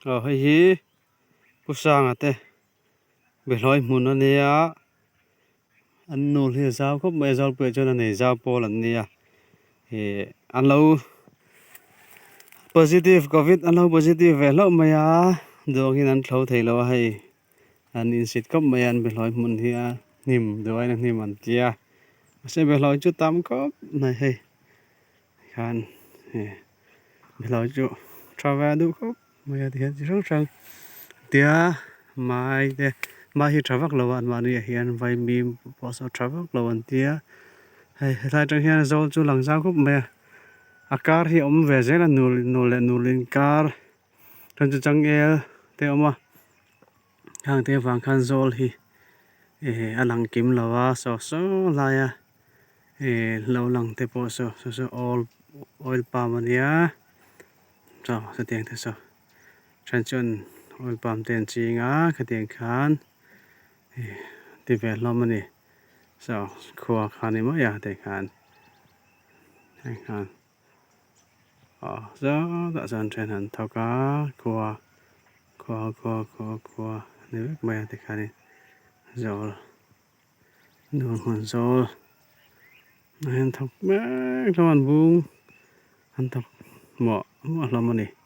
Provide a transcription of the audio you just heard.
Aw hei hi Pu Sanga te behlawi hmun a nia an nu hi a zau khawp mai a zawlpuiah chuan a nei zau pawl an nia ih an lo positive covid an lo positive ve hlauh mai a duangin an thlo thei lo a hei an insit khawp mai a an behlawi hmun hi a hnim duain a hnim an tia mahse behlawi chu tam khawp mai hei khan ih behlawi chu tha ve duh khawp mai a tihian chi hrang hrang tia mai te mai hi tha vak lo a anmahni ah hian vaimim pawh saw tha vak lo an tia hei helai atang hian zawl chu lang zau khawp mai a a kar hi a awm ve zel a nul nul leh nul inkar chuan chu changel te a awm a hang te avang khan zawl hi ih a lang kim lo a saw saw lai a ih lo lang te pawh saw saw saw oil oil palm a nia chaw chutiang te saw then chuan oil palm te an ching a khatiang khan ih ti ve hlawm a ni saw khua kha ni mai a tikhan heng khan. Aw zau ah chuan then an thawk a khua khua khua khua khua ni vek mai a tikhanin zawl dawr hmun zawl ah hian thawk mek hlawm a an bung an thawk muah muah hlawm a ni.